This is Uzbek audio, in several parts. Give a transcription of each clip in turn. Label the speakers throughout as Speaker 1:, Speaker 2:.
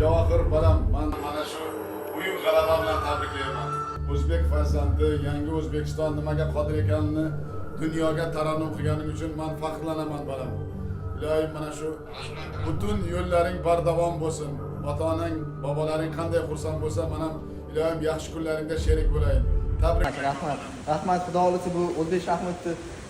Speaker 1: Javohir bolam, man mana shu buyuk g'alaba bilan tabriklayman. O'zbek farzandi, yangi O'zbekiston nimaga qodir ekanini dunyoga tarannum qilganing uchun man faxrlanaman, bolam. Iloyim, mana shu butun yo'llaring bardavom bo'lsin. Ota-onang, bobolaring qanday xursand bo'lsa, man ham, iloyim, yaxshi kunlaringda sherik bo'layin. Tabrik.
Speaker 2: Rahmat, rahmat. Xudo xohlasa, bu o'zbek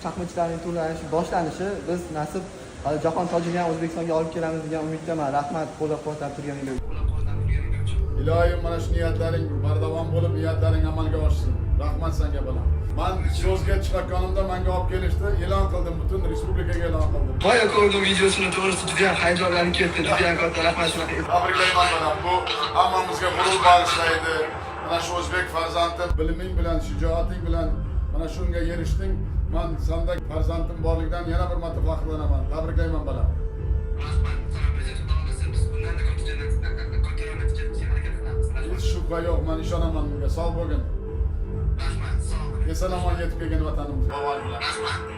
Speaker 2: shaxmatchilarining turlanishi boshlanishi. Biz nasib hali jahon tojini ham O'zbekistonga olib kelamiz degan umiddaman. Rahmat qo'llab-quvvatlab turganinglar uchun.
Speaker 1: Iloyim, mana shu niyatlaring bardavom bo'lib, niyatlaring amalga oshsin. Rahmat senga, bolam. Man so'zga chiqayotganimda manga olib kelishdi, e'lon qildim, butun respublikaga e'lon qildim.
Speaker 2: Boya ko'rdim videosini, to'g'risi juda ham hayajonlanib ketdi. Juda ham katta rahmat shunaqa.
Speaker 1: Tabriklayman, bolam. Bu hammamizga g'urur bag'ishlaydi. Mana shu o'zbek farzandi biliming bilan, shijoating bilan mana shunga erishding. Man sanda farzandim borligidan yana bir marta faxrlanaman. Tabriklayman, bolam.
Speaker 2: Rahmat, prezident, xudo xohlasa, biz bundanda kattaroq natija qilishga harakat qilamiz.
Speaker 1: Hech shubha yo'q, man ishonaman bunga. Sog' bo'lgin.
Speaker 2: Rahmat, sog' bo'ling.
Speaker 1: Eson omon yetib kelgin vatanimizga. Bobong bilan.
Speaker 2: Rahmat.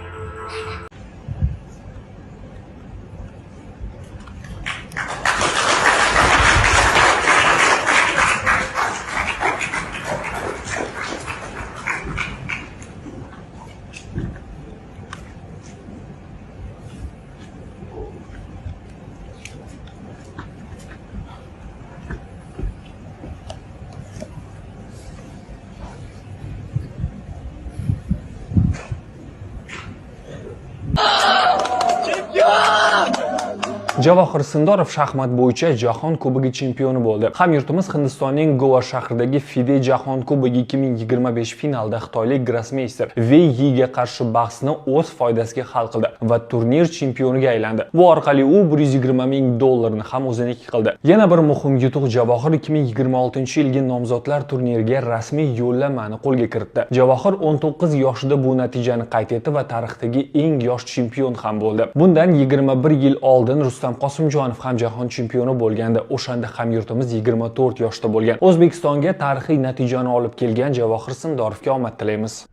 Speaker 3: Javohir Sindorov shaxmat bo'yicha Jahon Kubogi chempioni bo'ldi. Hamyurtimiz Hindistonning Goa shahridagi FIDE Jahon Kubogi 2025 finalida xitoylik grossmeyster Wei Yiga qarshi bahsni o'z foydasiga hal qildi va turnir chempioniga aylandi. Bu orqali u 120 ming dollarni ham o'ziniki qildi. Yana bir muhim yutuq: Javohir 2026-yilgi nomzodlar turniriga rasmiy yo'llanmani qo'lga kiritdi. Javohir 19 yoshida bu natijani qayd etdi va tarixdagi eng yosh chempion ham bo'ldi. Bundan 21 yil oldin Rustam Qosimjonov ham jahon chempioni bo'lgandi. O'shanda hamyurtimiz 24 yoshda bo'lgan. O'zbekistonga tarixiy natijani olib kelgan Javohir Sindorovga omad tilaymiz.